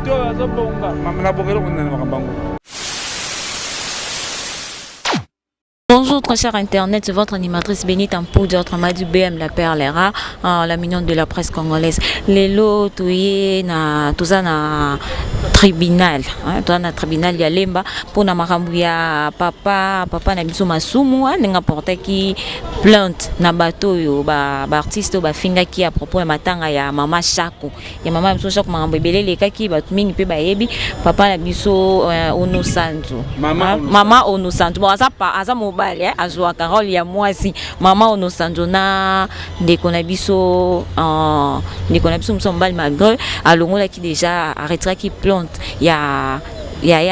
Moto oyo azobonga nabonga eloko nini na makambo yango. Bonjour très cher internet, c'est votre animatrice Benita Mpoudi, autrement dit BM la perle rare, la mignonne de la presse congolaise. Lelo toye na toza na tribunal, hein, toza na tribunal ya Lemba pour na makambo ya papa papa na biso Masumu, hein, ndenge aportaki plainte na bato oyo ba, ba artiste oyo bafingaki à propos ya matanga ya mama Shako. Ya mama na biso Shako, makambo ebele elekaki, bato mingi mpe bayebi papa na biso Ono Sanzu. Mama Ah, Ono mama Ono Sanzu. Bon, aza pa, aza mobali, eh, azwaka role ya mwasi. Mama Ono Sanzu na ndeko na biso ndeko na biso mosusu mobali, malgré alongolaki déjà, aretiraki plainte ya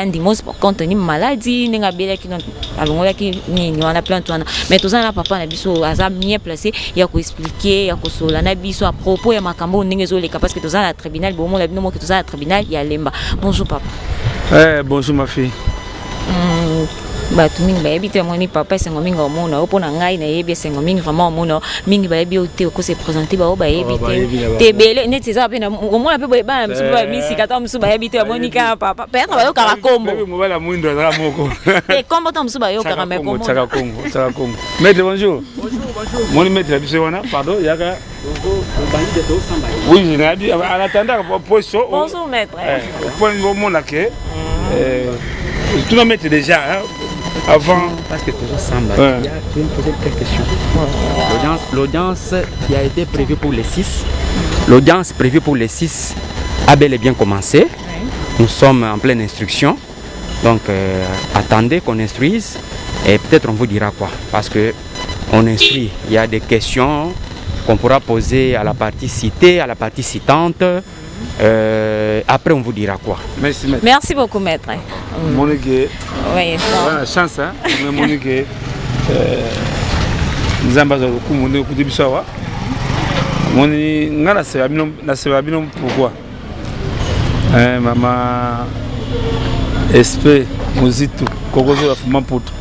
Ndimos compte tenu maladie ndenge abelaki, donc alongolaki nini wana, plainte wana. Mais toza na papa na biso, aza mieux placé ya koexpliquer, ya kosolola na biso à propos ya makambo oyo ndenge ezoleka, parce que toza na tribunal. Bomona bino moki, toza na tribunal ya Lemba. Bonjour papa. Eh, bonjour ma fille. Bato mingi bayebi te. Bamoni papa, esengo mingi omona yo. Mpo na ngai nayebi, esengo mingi vraiment omona yo. Mingi bayebi yo te, okose présenter bao bayebi. Oh, bayebi na te bango. Te ebele neti eza mpe omona mpe boye, bana mosusu bamisika ta mosusu bayebi te, bamoni kaka papa, peut-être bayokaka kombo. Bayebi mobali ya mwindo azala moko. Te, kombo ta mosusu bayokaka, mais Kongo. komona. Tsaka Kongo, Tsaka Kongo. Maître, bonjour. Moni maître na biso wana, pardon, yaka. Oui, nayebi, en attendant poso. Bonjour maître. Po omona ke tuna maître déjà, hein, avant. Parce que toujours samba. Ouais. Tu viens me poser quelle question? L'audience qui a été prévue pour les 6, l'audience prévue pour les 6 a bel et bien commencé. Nous sommes en pleine instruction. Donc attendez qu'on instruise et peut-être on vous dira quoi. Parce que on instruit, il y a des questions qu'on pourra poser à la partie citée, à la partie citante. Après on vous dira quoi. Merci maître. Merci beaucoup maître. Monique. Oui. Voilà, chance, hein. Mais Monique, Nzambe azwa lokumu ndenge okuti biso awa. Moni nga naseba bino, naseba bino pourquoi? Eh, mama Esprit Mozitu kokozola fuma mputu,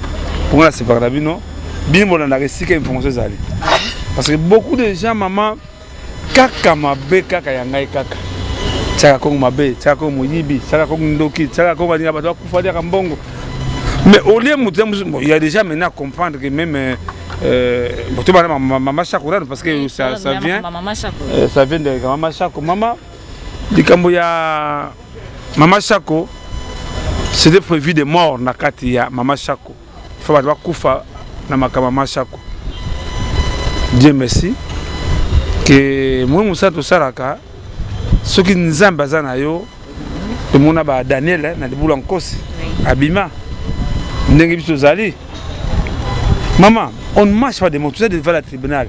mponga nasepaka na bino. Bino bolandaka esika information ezali, parce que beaucoup de gens, mama, kaka mabe, kaka ya ngai, kaka tiaka Kongo mabe, tiaka Kongo moyibi, tiaka Kongo ndoki, tiaka Kongo alinga bato bakufa, tiaka mbongo. Mais au lieu moto, bon, il y a déjà maintenant à comprendre que même bon, tout le mama Chako parce que ça vient Mama Chako. Ça vient de mama Chako. Mama, likambo ya mama Chako, c'était prévu de mort na kati ya mama Chako. Faut bato bakufa na makambo ya mama Chako. Dieu merci ke moi mosala tosalaka, soki Nzambe aza na yo. Tomona ba Daniel na libulu ya nkosi, abima. Ndenge biso tozali, mama, on ne marche pas de mots, toza devant la tribunal.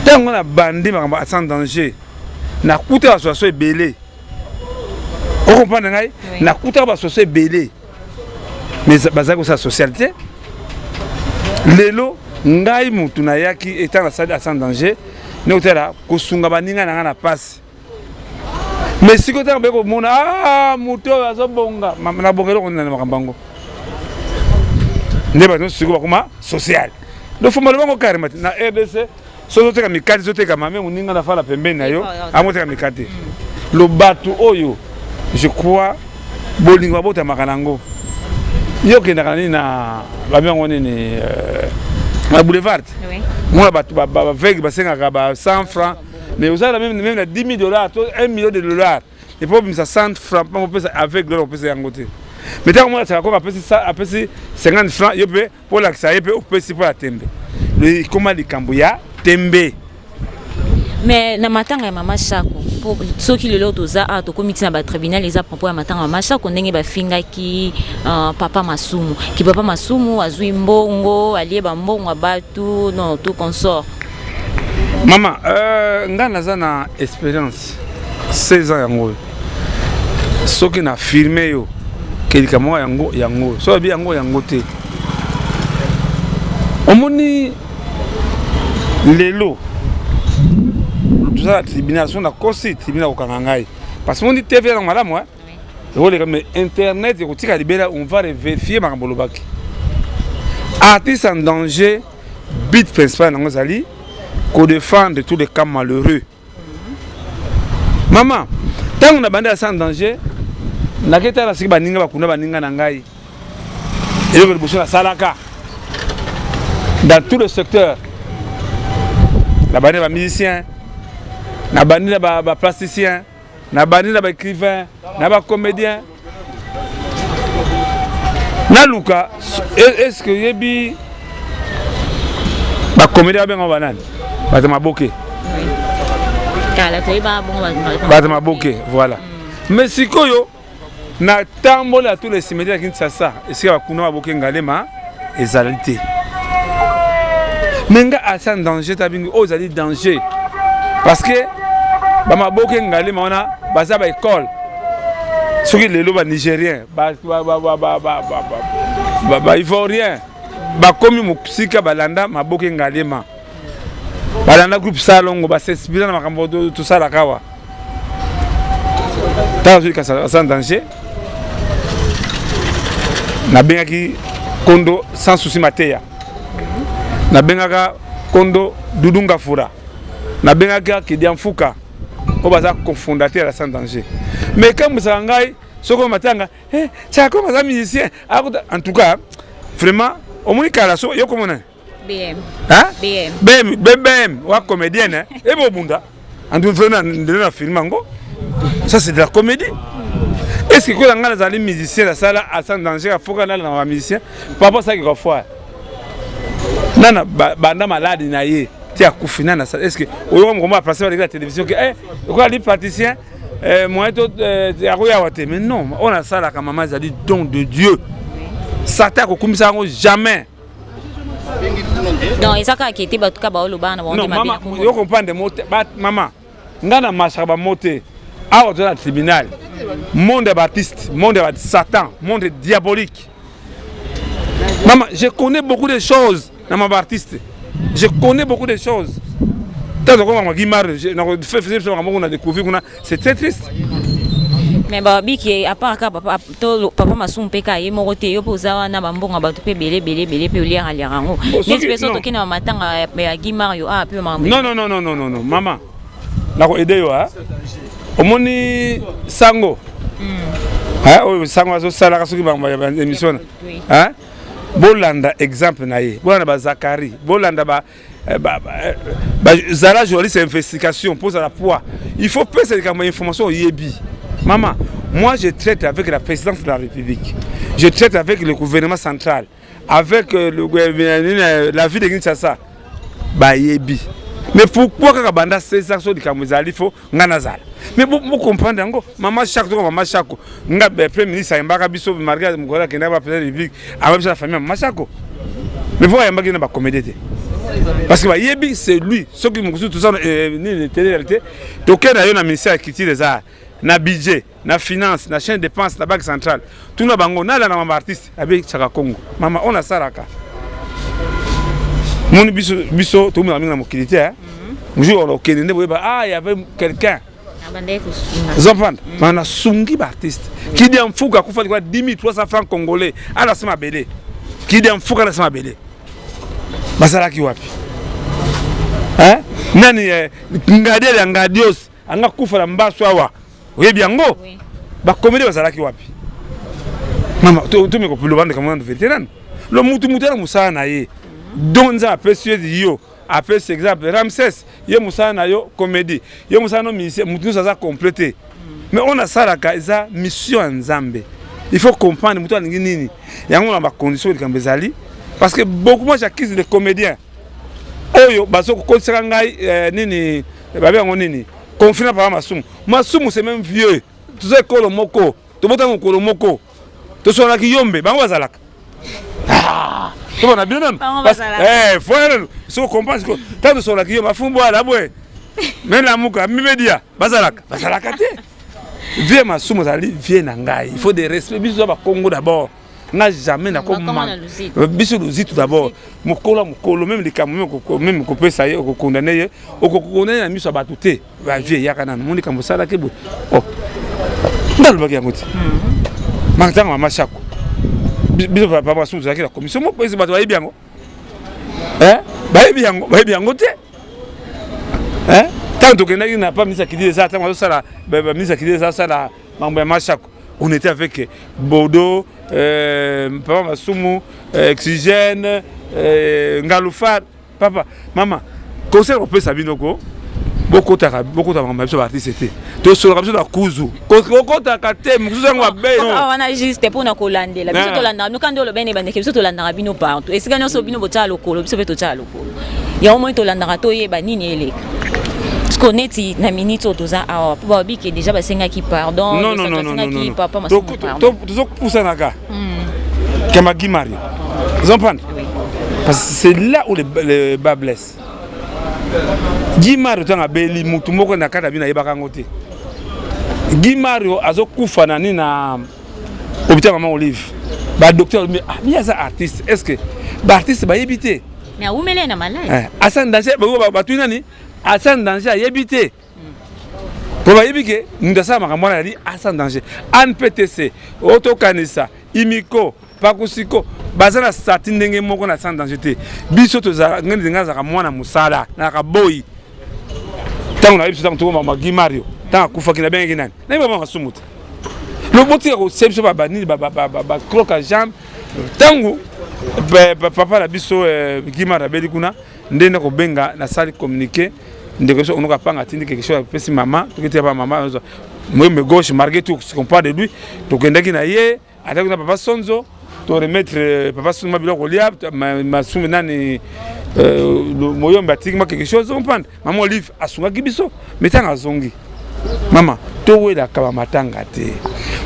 Ntango na bandi makambo sans danger, nakuta baswaso ebele, ocomprendre ngai, nakutaka baswaso ebele, mais bazali kosala social te. Lelo ngai motu nayaki etant nasali sans danger, nde kotala kosunga baninga na ngai na pasi. Mais sikoyo ntango baye komona, ah, moto oyo azobonga, nabonga eloko nini na makambo yango? Nde bato nyonso sikoyo bakoma social. Donc faut maloba yango carrément. Na RDC, soki ozoteka mikate, ozoteka mame, moninga na fala pembeni na yo amoteka mikate. Lo bato oyo, je crois bolingo babotamaka nango. Yo okendaka nini na babi yango nini, na boulevard, mona bato baveugle basengaka ba 100 francs, mais ozala même na 10 000 $ to 1 million de dollars, et po obimisa 100 francs mpo opesa aveugle wana, opesa yango te. Mais ntango mona saka koko apesi 50 francs, yo mpe mpo olakisa ye mpe opesi mpo ya tembe. Ekoma likambo ya tembe. Mais na matanga ya mama Chako, po soki lelo toza awa, tokomi ntina batribunal, eza propos ya matanga ya mama Chako, ndenge bafingaki papa Masumu, ki papa Masumu azwi mbongo, alie bambongo ya bato, non, tout consort. Mama, ngai naza na expérience 16 ans yango oyo. Soki na filme yo ke likambo moko yango yango, soki oyebi yango yango te, omoni lelo toza na tribunal. So nakosi, tribunal kokanga ngai, parce que moni TV yango malamu ekoleka, mais internet ekotika libela. On va revérifier makambo olobaki. Artiste en danger, but principal nango ezali kodéfendre tous les cas malheureux. Mama, Ntango na bandi ya Sans Danger, naketala soki baninga bakunda baninga na ngai. Eloko liboso nasalaka dans tout le secteur, nabandi na bamusicien, nabandi na baplasticien, nabandi na baécrivain, na bacomédien. Naluka, est ce que oyebi bacomédien babenga banani? Bato maboke, bato maboke, voilà. Mais sikoyo natamboli ya tous les cimetières ya Kinshasa, esika bakunda maboke Ngalema ezali te. Mais nga asa danger ta bingi oyo ezali danger, parce que bamaboke Ngalema wana baza baécole. Soki lelo banigérien, baivoirien bakomi mosika, balanda maboke Ngalema, balanda groupe Salongo, bas'inspire na makambo tosalaka awa. Ntango azwi Sans Danger, nabengaki kondo Sans Souci Mateya, nabengaka kondo Dudu Ngafura, nabengaka Kidia Mfuka, oyo baza cofondateur ya Sans Danger. Mais ekambwisaka ngai soki matanga Chaka aza musicien. En tout cas, vraiment, omoni kala so yo komona. BM. Hein? BM. BM, BM wa comédienne e bobunda. En tout cas, ndenge na film yango, ça c'est de la comédie. Est ce que kola ngai nazali musicien, nasala Sans Danger, afoka nala na bamusicien? Papa asalaki foire nana banda maladi na ye ti akufi nana. Est ce que oyoka mokombo aplace baleki na télévision ke okola li praticien moyen to akoyawa te? Mais non, oyo nasalaka, mama, ezali don de Dieu. Satan akokumisa yango jamais. Donc eza kaka kete bato ka baoloba na bango mabe. Yo comprendre mo te, mama. Nga na mashaka bamo te. Awa toza na tribunal. Monde ya baartiste, monde ya satan, monde diabolique. Mama, je connais beaucoup de choses na ma baartiste, je connais beaucoup de choses. Ntango tokomaka Gimar, makambo na découvrir kuna, c'est très triste. Mais babiki, à part ka papa to papa Masumu mpe ka ye moko te, yo mpe oza wana, bambongo bato mpe ebele ebele ebele mpe oliaka aliaka yango neti mpe so tokende bamatanga ya Guy Mario a mpe makambo. Non, non, non, non, non, non, mama, nako aider yo. Omoni sango oyo sango azosalaka soki bango émission, bolanda exemple na ye, bolanda bazakari, bolanda zala journaliste investigation mpo ozala poids. Il faut pesa likambo ya information oyebi. Mama, moi je traite avec la présidence de la République, je traite avec le gouvernement central, avec la ville de Kinshasa, bayebi. Mais pourquoi kaka banda 16 so likambo ezali, fo nga nazala? Mais bocomprendre yango, mama Chako, toka mama Chako, nga premier ministre ayambaka biso malgré mokolo akendaka ba président de la République, ayamba biso na famille ya mama Chako. Mais po ayambaki na bacomédie te, parce que bayebi c'est lui. Soki mosusu toza nini, télé réalité, tokende na yo na ministère ya culture, eza na budget, na finance, na chaîne dépense, na banque centrale, tuna bango. Nalanda mama artiste abe Chaka Congo. Mama, oyo nasalaka, moni biso, biso tokomela mingi na mokili te. Jour okende nde boyeba, ah, y avait quelqu'un ozomprendre. Ma nasungi baartiste. Kidia Mfuka akufa likwa 10 300 francs congolais, alasa mabele. Kidia Mfuka alasa mabele, bazalaki wapi? Nani, Ngadiel ya Ngadios anga kufa na mbaso awa, oyebi yango. Bacomédie bazalaki wapi? Mama, tomeka loba ndeka mwana vérité nanu. Lo mutu mutu ana mosala na ye, don Nzambe apesi yo. Yo apesi exemple Ramses, ye mosala na yo comédie, ye mosala no musicien. Mutu nyonso aza complet te. Mais oyo nasalaka eza mission ya Nzambe. Il faut comprendre moto alingi nini yango na bacondition likambo ezali, parce que beaucoup, moi j'accuse les comédiens oyo bazokokotisaka ngai nini, babe yango nini, conflit na papa Masumu. Masumu c'est même vieux, toza ekolo moko, tobotaka mokolo moko, tosololaki yombe. Bango bazalaka tobona bino nanu foya nanu. Soki comprendre siko, ntango tosololaki yombe, afumbwala bwe me lamuka mimedia, bazalaka te. Vieux Masumu azali vieux na ngai, il faut de respect. Biso za bakongo d'abord, nga jamais nakoma biso luzitu d'abord. Mokolo ya mokolo, même likambo même kopesa ye, okokondane ye, okokondane na miso ya bato te. Bavieux eyaka nanu, moni likambo osalaki boye, oh nde alobaki yango te. Ntango mama Chako, biso papa Masumu tozalaki na commission moko, ese bato bayebi yango, bayebi yango, bayebi yango te. Ntango tokendaki na pa ministre Kidile, eza ntango azosala, ministre Kidile ezasala mambo ya Mashako, on était avec Bordeaux, papa Masumu, Oxygène, Ngalufar. Papa, mama, conseil kopesa bino ko bokotaka, bokotaka makambo ya biso baartiste te. Tosolaka biso na kuzu, kokotaka te mosusu yango mabe. Wana juste mpona kolandela biso, tolandaka bino kandi oloba ene bandeke. Biso tolandaka bino partout, esika nyonso bino botyala lokolo, biso mpe totyala lokolo yango. Moi tolandaka, toyeba nini eleka. Parce neti na minute oyo toza awa, mpo balobi ke déjà basengaki pardon. Non, non, non, non, papa Masumu pardon. Tozopusanaka kama Guy Mario, comprendre, parce que c'est là où le bât blesse. Guy Mario, ntango abeli, mutu moko na kati ya bino ayebaka yango te. Guy Mario azokufa na nini, na hôpital Mama Olive. Badocteur, ah, mi aza artiste, est ce que baartiste bayebi te? Mais awumeli na maladi. Asa danger, batui nani, asa danger, ayebi te, mpo bayebi ke moto asala makambo wana yali asa danger. ANPTC oyo tokanisa imiko pakusiko baza na sati ndenge moko na sans danger te. Biso tozala ngende, nga azalaka mwana mosala, nazalaka boyi. Ntango nayebi biso, ntango tokoma Guy Mario, ntango akufaki, nabengaki nani? Nayebi bama Masumu te. Lobotika kosia biso banini, bacroc-en-jambe. Ntango papa na biso Guy Mario abeli kuna, nde nde kobenga, nasali communiqué. Ndeko biso onoka panga atindi quelque chose, apesi mama, toki pa mama moyembe gauche. Malgré tout ce qu'on parle de lui, tokendaki na ye, ataki na papa Sonzo, toremettre papa Sonzo ma biloko kolia. Masumu nani, moyombe atiki ma quelque chose, comprendre. Mama Olive asungaki biso, mais ntango azongi, mama, towelaka bamatanga te.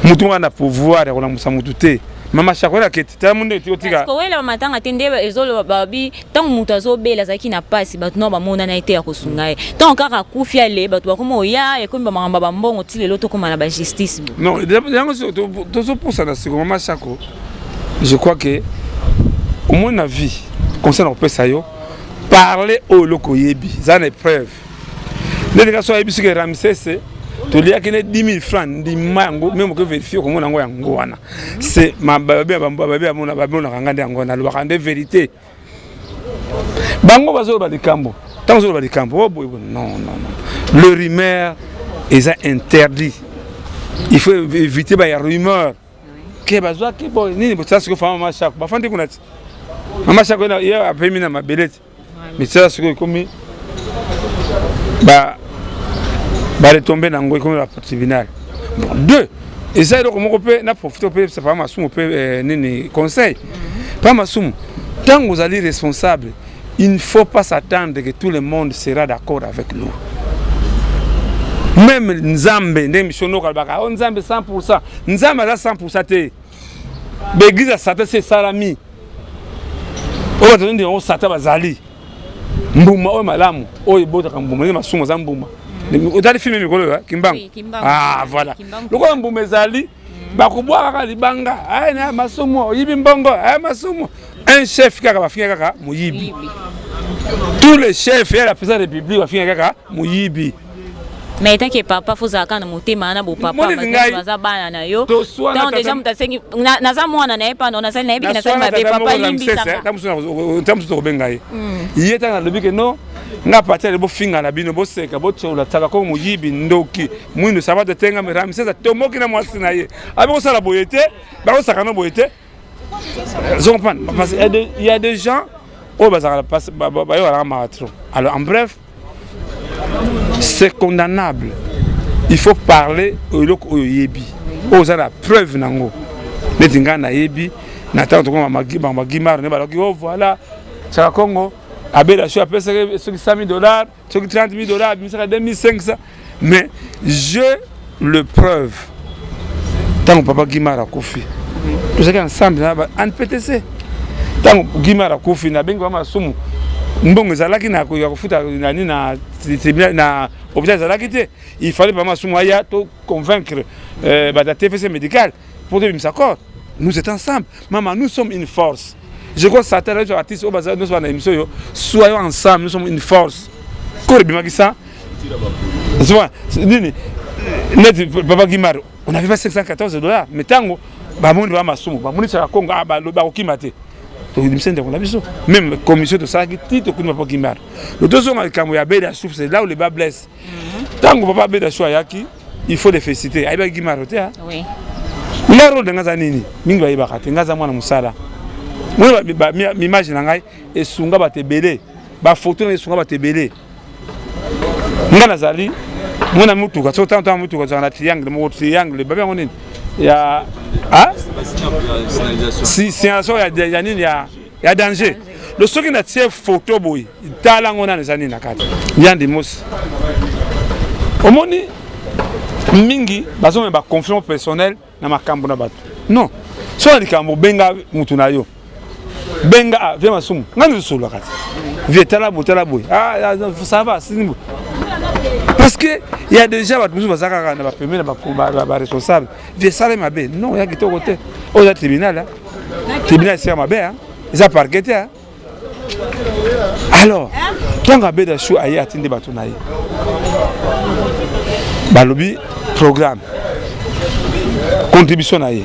Mutu moko na pouvoir ya kolamusa mutu te. Mama Shako aketi, tala munde otika. Kowela bamatanga te nde ezoloba. Babi ntango moto azobela, azalaki na mpasi, bato nao bamonana ye te ya kosunga ye. Ntango kaka akufi, ale bato bakoma oya, ekomi bamakambo ya bambongo. Ti lelo tokóma na bajustice. Non, yango tozopusana siko. Mama Shako, je crois que au moins na vie, conseil na kopesa yo: parler oyo eloko oyebi, eza na épreuve. Ndenge kaka so ayebi soki Ramsese toliaki ne 10 000 francs, ndima yango, même oke vérifie, okomona yango. Yango wana c'est babe bamonaka nga nde yango wana, alobaka nde vérité. Bango bazoloba likambo, ntango ozoloba likambo o boye, non, non, non, le rumeur eza interdit. Il faut éviter baya rumeur ke bazwaki bo nini. Bosala sikoyo fama Mama Shako, bafandi kuna ti Mama Shako ye apemi na mabele ti, mais sala sikoyo ekomi baretombe nango, ekomi ba tribunal. Bon, deux eza eloko moko mpe na profite mpe papa Masumu mpe nini, conseil. Papa Masumu, ntango ozali responsable, il ne faut pas s'attendre que tout le monde sera d'accord avec nous. Même Nzambe, ndenge mission noko alobaka o Nzambe 100, Nzambe aza 100 te. Baeglise ya Satan se esalami oyo bato ndenge yango Satan bazali mbuma oyo malamu oyo ebotaka mbuma. Ndenge Masumu aza mbuma, otali film mikolo oyo Kimbangu, ah voilà, lokola mbuma ezali, bakobwaka kaka libanga. Ay na Masumu oyibi mbongo, ay Masumu, un chef kaka bafinga kaka moyibi. Tous les chefs ya la président de la République bafinga kaka moyibi. Mais tant que papa, fozala kaka na motema wana. Bopapa baza bana na yo. Donc déjà moto asengi, naza mwana na ye, pano nasali, nayebi nasali mabe, papa limbisaka. Ta mosusu tokobenga ye. Ye ntango alobi ke non, nga parti ale, bofinga na bino, boseka, botiola taka ko moyibi, ndoki, mwindu, sabato tengami. Ramsesa tomoki na mwasi na ye, abi kosala boye te, bakosaka no boye te. Comprendre, parce que il y a des gens oyo bazalaka bayokaka maka trop. Alors, en bref, c'est condamnable. Il faut parler eloko oyo oyebi, oyo oza na preuve nango. Neti ngai nayebi na ntango tokoma bagimar nde baloki: "Oh voilà, Chaka Congo abela so, apesaki soki 100 000 $, soki 30 000 $, abimisaka 2500." Mais je le preuve, ntango papa Gimar akufi, tozalaki ensemble na ba ANPTC. Ntango Gimar akufi, nabengi ba Masumu, mbongo ezalaki na ya kofuta nani na tribunal, na hôpital ezalaki te. Il fallait ba Masumu aya to convaincre bato ya TFC médical pour tobimisa corps. Nous étions ensemble, maman, nous sommes une force. Je crois Satan na artiste oyo baza nyonso bana émission oyo, soyons ensemble, nous sommes une force. Corps ebimaki sa nini, neti papa Gimar, on avait pas 514 $, mais ntango bamoni ba Masumu, bamoni Chaka Congo, bakokima te. Tokobimisa ndeko na biso. Même commission tosalaki ti tokundi papa Guy Mario. Le tozonga likambo ya Abeda Chou, c'est là où le bât blesse. Ntango papa Abeda Chou ayaki, il faut le féliciter. Ayebaki Guy Mario te. Oui. Nga rôle na nga aza nini? Mingi bayebaka te, nga aza mwana mosala. Mona image na ngai esunga bato ebele, bafoto na esunga bato ebele. Nga nazali mwana mutuka, soki ntango ntango mutuka ozalaka na triangle moko, triangle babi yango nini ya signalisation ya nini ya danger. Lo soki natie foto boye, tala yango nano eza nini na kati. Yandi mosi omoni mingi bazomema baconflit personnel na makambo na bato. Non, so na likambo, benga mutu na yo, benga ah, vie masumu ngai nzosololaka te, vie tala boye, tala boye, ah, ça va sini boye, parce que y a déjà bato mosusu baza kaka na bapembeni na baresponsable. Vie esala mabe, non, ya kitoko te. Oyo eza tribunal, tribunal esika mabe, eza parquet te. Alors ntango Abeda Chou aye, atindi bato na ye, balobi programme contribution na ye.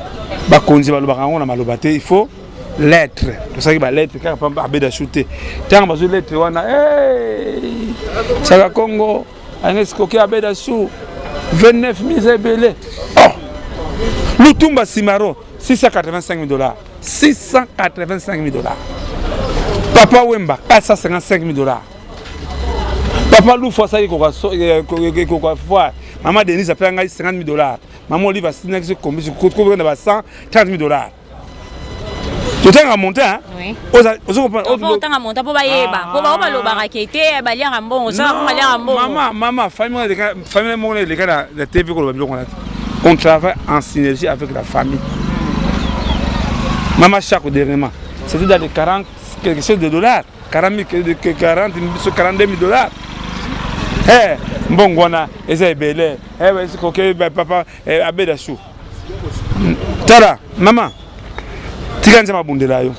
Bakonzi balobaka yango na maloba te, il faut lettre. Tosalaki balettre kaka pamba Abeda Chou te. Ntango bazwi lettre wana, Saka Congo alingi esikoki Abeda Chou 29 000, eza ebele. Oh, Lutumba Simaro 685 000 dollars, 685 000 dollars. Papa Wemba 455 000 dollars. Papa Lufu asali koka foire. Mama Denise apesa ngai 50 000 dollars. Mama Olive asinaki so kombi na ba 130 000 dollars. Totanga montant. Otanga montant mpo bayeba, mpo bao balobaka ke te baliaka mbongo, saka baliaka mbongo. Mama, mama, famille moko eleka na TV koloba biloko wana te. On travaille en synergie avec la famille. Mama Chako, dernièrement, c'était dans les 40 quelque chose de dollars, 40 000, 40, 42 000 dollars. Hey, mbongo wana eza ebele. Koke papa Abeda Chou, tala mama, tika Nzambe abundela yo.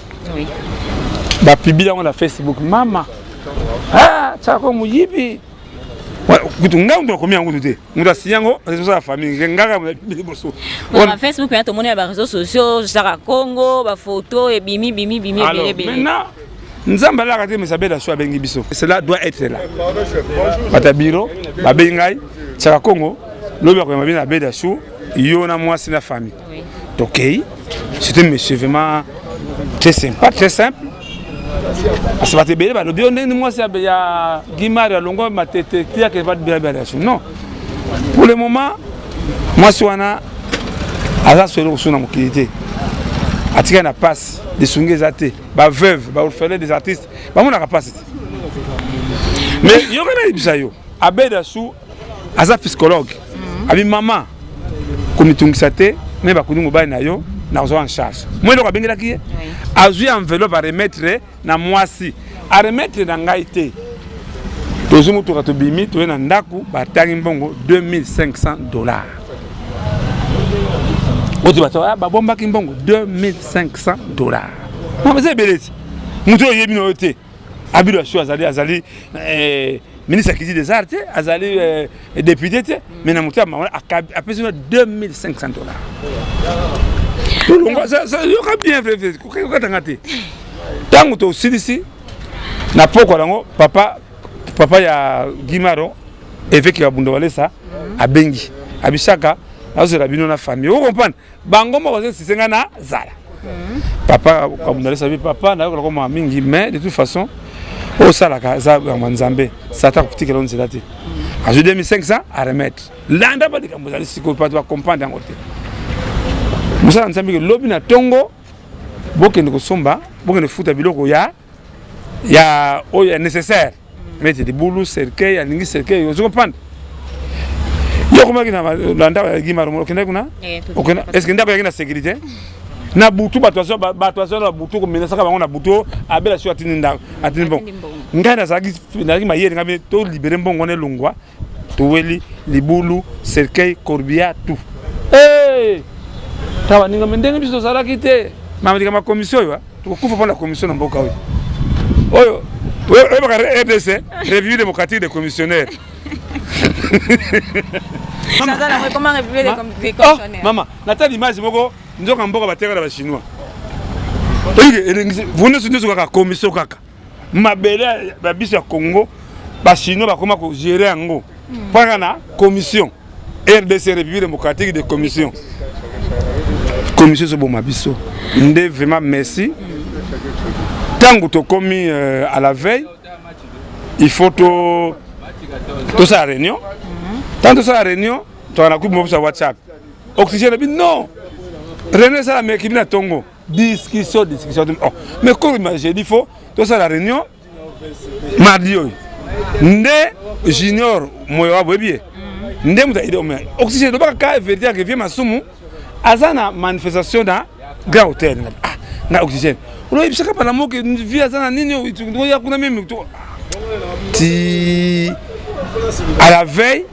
Bapublier yango na Facebook, mama tiako moyibi kutu. Ngai mutu nakomi yango kutu te, moto asinya yango responsable ya famille ngaka liboso. Na Facebook mpe tomoni ya baréseaux sociaux, Saka Congo, bafoto ebimi bimi bimi ebele ebele. Maintenant Nzambe alaka te, mais Abeda Chou abengi biso, cela doit être là. Bato ya bureau babengi ngai: Saka Congo, lobi akoyamba bino Abeda Chou, yo na mwasi na famille. Tokei, c'était monsieur vraiment très sympa, très simple, parce que bato ebele balobi yo ndenge mwasi ya Guy Mario alongwa Matete tiake. Non, pour le moment mwasi wana aza so eloko so na mokili te, atikali na pasi, lisungi eza te. Baveuve, baorphelin des artistes bamonaka pasi te. Mais yoka, nayebisa yo, Abeda Chou aza psychologue. Abi mama, komitungisa te, me bakundi mobali na yo, nakozwa en charge. Mo eloko abengelaki ye, azwi enveloppe, aremettre na mwasi, aremettre na ngai te. Tozwi motuka, tobimi, toye na ndako, batangi mbongo 2500 dollars. Oyo bato babombaki mbongo 2500 dollars, eza ebele ti moto oyo oyebi na oyo te. Abida Chou azali ministre ya culture des arts te, azali député te, mais na moto ya mama apesi na 2500 dollars. Yoka bien, kokatanga te. Ntango tosilisi na pokwa yango, papa ya Guy Mario, évêque ya Bunda Walesa, abengi abisaka nazozela bino na famille. Ocomprendre, bango moko bazosise ngai na zala papa Kabunda Walesa. Bi papa nayokola komaka mingi, mais de toute façon oyo osalaka eza yango Nzambe. Satan kotikela nzela te. Azwi 2500, aremettre. Landa ba likambo ezali sikoyo, bato bacomprendre yango te. Mosala Nzambe ke lobi na ntongo bokende kosomba, bokende futa biloko ya oyo ya nécessaire, neti libulu, cercueil. Alingi cercueil, ozo comprendre? Yo okomaki na ndako ya Guy Mario, okendaki kuna, est ce que ndako eyaki na sécurité na butu? Bato azwa na butu, komenasaka bango na butu. Abela so atindi ndako, atindi mbongo. Ngai nazalaki mayele, ngai tolibérer mbongo wana, elongwa. Toweli libulu, cercueil, corbillard, tout. Ta baninga, me ndenge biso tozalaki te, mamalika makommission oyo tokokufa mpona commission na mboka oyo. Oyo oyebaka RDC, République démocratique des commissionnaires. Mama, natali image moko, nzoka mboka bateka na Bachinois. Oyike elengisi nyonso nyonso kaka commission, kaka mabele ya biso ya Congo, Bachinois bakoma kogérer yango mpaka na commission. RDC, République démocratique de commission. Commission ezoboma biso nde. Vraiment merci. Ntango tokomi à la veille, il faut to tosala réunion. Ntango tosala réunion, toka na groupe mobiso ya WhatsApp, oxygène bi non, réunion esala mercredi na ntongo, discussion, discussion. Oh, mais comme jeudi faut tosala réunion, mardi oyo nde Junior Moyo wa boyebi ye nde moto aide ome oxygène lobaka ka vérité yake vieux Masumu aza na manifestation na Grand Hôtel. Ah, nga oxygène oloyebisaka mbala moko vieux aza na nini, oya kuna meme ti à la veille.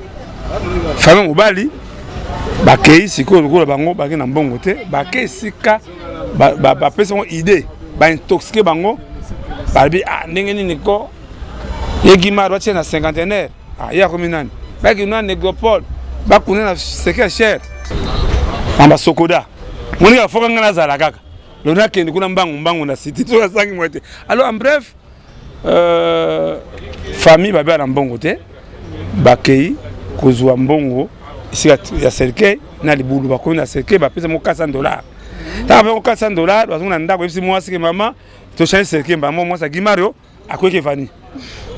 Famille mobali bakei sikoyo lokola bango bakei na mbongo te, bakei esika bapesi bango idée, baintoxiquer bango. Balobi: "Ah, ndenge nini ko ye Gimar batie na cinquantenaire? Ah, ye akomi nani?" Baki na Négropole, bakunda na seke cher na basokoda. Moninga foka ngai nazala kaka lo nakende kuna mbangu mbangu na cité to nasangi mwa te. Alors, en bref, famille babe na mbongo te, bakei kozwa mbongo esika ya cercueil na libulu. Bakomi na cercueil, bapesa mo 400 $. Ntango bapesa 400 $, bazongi na ndako, oyebisi mwasi ke mama, tochange cercueil. Mbamo mwasi agimario akoyeki evani.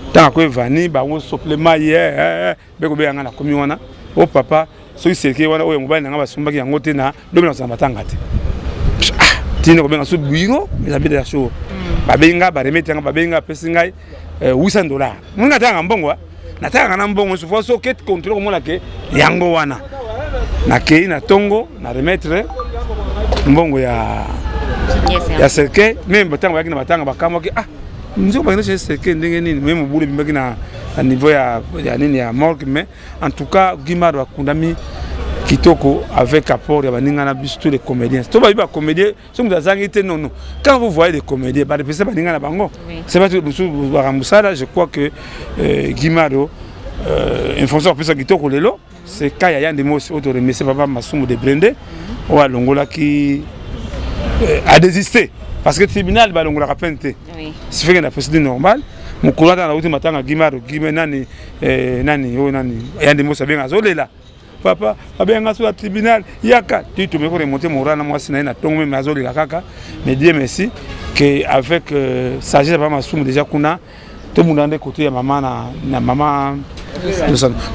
Ntango akoyi evani, bango supplément ye bekobenga nga. Nakomi wana: "O papa, soki cercueil wana oyo mobali na nga basombaki yango te, na lobi na kozala matanga te." Tina kobenga so bureau ezambi ya show, babengi nga, baremettre nga, babengi nga, apesi ngai 800 $. Moni natangaka mbongo, natangaka na mbongo souvent. So oke contrôle, komona ke yango wana. Nakei na ntongo, na remettre mbongo ya cercueil. Même ntango bayaki na batanga, bakamwaki: "Ah, nzoko bakende chez cercueil ndenge nini?" Mais mobulu ebimaki na niveau ya nini, ya morgue. Mais en tout cas, Gimar bakundami kitoko avec apport ya baninga na biso, tous les comédiens. To bayebi bacomédien, soki moto azangi te. Non, non, quand vous voyez des comédiens barepese baninga na bango, c'est pas mosusu baka mosala. Je crois que Gimaro, information apesa kitoko lelo, c'est ka ya Yande Mosi oyo toremercie papa Masumu de Brende oyo alongolaki, adésisté, parce que tribunal balongolaka peine te, sifeke na procédure normale. Mokolo ata nauti matanga Gimaro, Gime nani, nani oyo, nani, Yande Mosi abenga, azolela: "Papa, babenga so ya tribunal, yaka." Ti tomeki koremonter moral na mwasi na ye na ntongo même, azolela kaka. Mais Dieu merci que avec sagesse ya papa Masumu déjà kuna, tobunda nde côté ya mama na mama.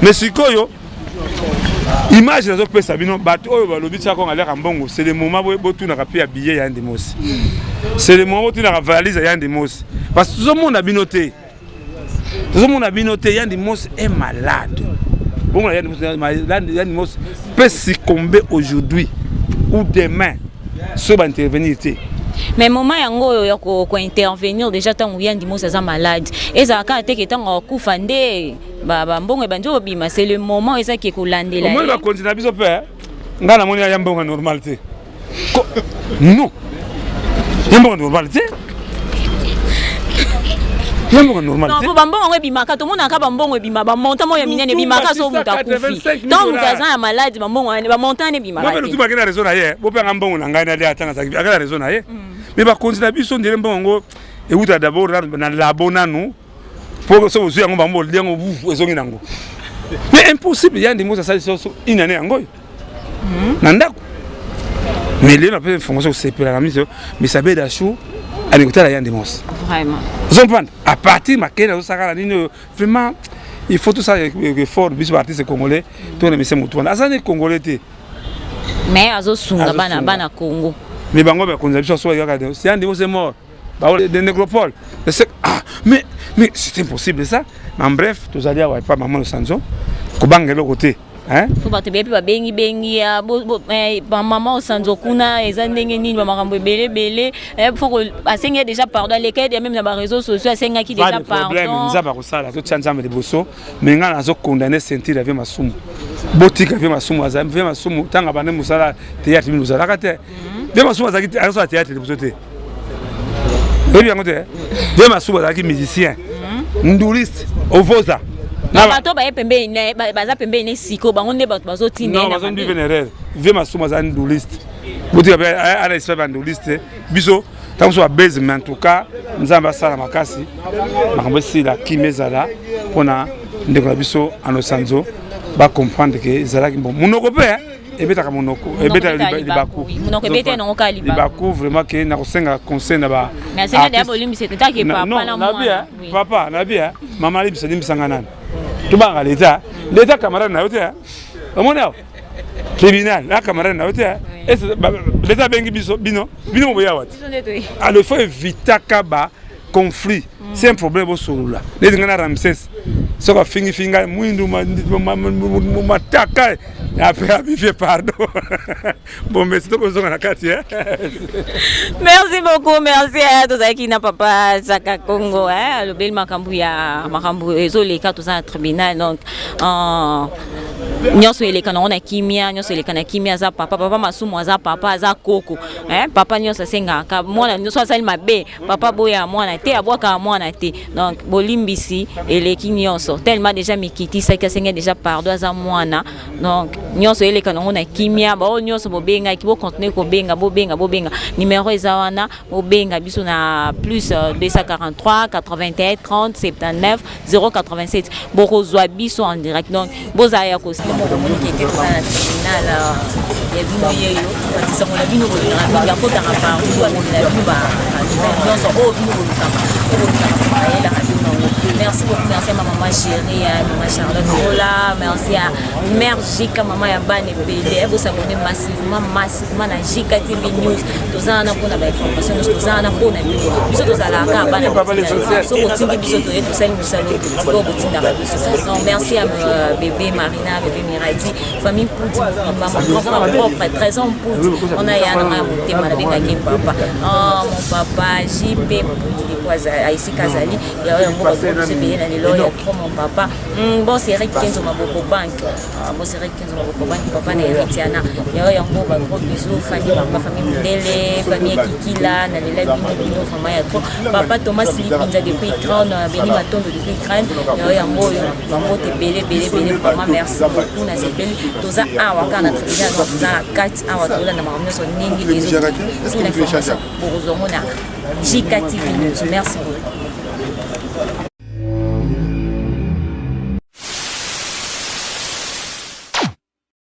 Mais sikoyo image nazopesa bino, bato oyo balobi tiaka kongo aliaka mbongo, c'est le moment botunaka mpe ya billet ya Yande Mosi, c'est le moment botunaka valise ya Yande Mosi, parce que tozomona bino te, tozomona bino te. Yande Mosi est malade. Bongo Yande Mosi peut succomber aujourd'hui ou demain soki baintervenir te. Mais moment yango oyo ya kointervenir déjà, ntango Yandi Mosi aza malade, ezalaka kaka teke ntango akufa nde bambongo ebandi obima. C'est le moment ezaki kolandela. Omoni bakonzi na biso mpe, ngai namoni ya mbongo normal te. Non, ya mbongo normal te, ya mbongo normal te. Po bambongo yango ebimaka, tomonaka bambongo ebima, bamontant moko ya minene ebimaka. So moto akufi, ntango moto aza na malade, bambongo wana, bamontant wana ebimaka te. Lutu na raison na ye, bopanga mbongo na ngai nali atanga, aka na raison na ye. Mais bakonzi na biso, ndele mbongo yango euta d'abord na labo nanu, po so bozwi yango, bango bolia yango, ezongi nango. Mais impossible. Ya ndenge asali so une année yango oyo na ndako. Mais lelo napesa information, kosepela na miso, mais Sabe Chou alingi kotala Yande Mosi. Vraiment. Ozocomprendre, à partir makele azosaka na nini oyo, vraiment il faut tosala effort, biso baartiste congolais, tonemese motu wana aza ne congolais te. Mais azosunga bana, bana Congo. Mais bango bakonza biso so kaka si Yande Mosi est mort de nécropole. Ah, mais c'est impossible ça. En bref, tozali awa epa mama Losanzo, kobanga eloko te. Po bato ebele mpe babengibengi ya bamama Osanzo kuna, eza ndenge nini, bamakambo ebele ebele. Faut asengi déjà pardon, aleka même na baréseaux sociaux, asengaki déjà pardon. Nzambe akosala, totia Nzambe liboso. Mais ngai nazocondamner ceinture ya vieux Masumu. Botika vieux Masumu. Aza vieux Masumu, ntango abande mosala théâtre, bino ozalaka te. Vieux Masumu azalaki azosala théâtre liboso te, oyebi yango te. Vieux Masumu azalaki musicien nduliste ovoza. Bato baye pembeni, baza pembeni siko, bango nde bato bazotinda. Non, bazondi na erreur. Vieux Masumu aza nduliste, botika mpe ana esprit banduliste. Biso Ntango mosusu babese, mais en tout cas Nzambe asala makasi, makambo esila, kimia ezala mpona ndeko na biso Anosanzo bacomprendre ke ezalaki bon. Monoko mpe ebetaka, monoko ebetaka libaku. Monoko ebete nango kaka libaku. Vraiment ke nakosenga conseil na ba papa nabi, mama alibisa, limbisanga nani, tobanga leta, leta camarade na yo te. Omoni awa tribunal na camarade na yo te, leta abengi biso, bino bino moboya wa te. Alors il faut évitaka ba conflit. C'est un problème, bosolola. Neti ngai na Ramses, soki afingifingi ngai mwindu mataka, après abifie pardon. Bon, merci, tokozonga na kati. Merci beaucoup, merci. Tozalaki na papa Zaka Congo, alobeli makambo ya makambo ezoleka. Toza na tribunal, donc nyonso eleka nango na kimia, nyonso eleka na kimia. Aza papa, papa Masumu aza papa, aza koko, papa nyonso asengaka mwana nyonso asali mabe, papa boya mwana te, abwakaka mwana te. Donc bolimbisi eleki nyonso, tellement déjà mikitisaki, asengi déjà pardon, aza mwana. Donc nyonso eleka nango na kimia. Bao nyonso bobengaki, bocontinue kobenga, bobenga, bobenga, numéro eza wana, bobenga biso na plus 243 81 30 79 087, bokozwa biso en direct. Donc bozala ya komoniki ete toza na tribunal ya bino yeyo, batisango na bino bolingaka mingi, akotaka partout, amemela bino banouvelle nyonso oyo bino bolukaka, oyo bolukaka, ayelaka bino yango. Merci beaucoup, merci à ma maman chérie, maman Charlotte Ola, merci à mère Jika, mama ya bana ebele. Bosabone massivement, massivement na Jika TV News. Toza wana mpona bainformation nyonso, toza wana mpona bino. Biso tozalaka bana, soki otindi biso, toye, tosali mosala oyo botindaka biso. Donc merci à bébé Marina, bébé Miradi, famille Pouti mobimba, mon grand frère propre Trésor Pouti, on a ya nanga ya motema, nabengaki papa, oh, mon papa JP Pouti depuis esika azali ya oyo yango, babiso ebele na lelo ya trop, mon papa. Bon, c'est Eric Kenzo Maboko Bank, bon, c'est Eric Kenzo Maboko Bank, papa na Héritiana ya oyo yango, ba gros bisous, famille papa, famille Mundele, famille Kikila na lela bino, bino vraiment ya trop. Papa Thomas Lipinza depuis Ukraine, Beni Matondo depuis Ukraine, ya oyo yango oyo, bambote ebele ebele ebele. Vraiment merci beaucoup, nasepeli. Toza awa kaka na tribunal, toza na kati awa, tozolanda makambo nyonso ndenge ezo. Toute l'information bokozwa ngo na Jika TV News. Merci beaucoup.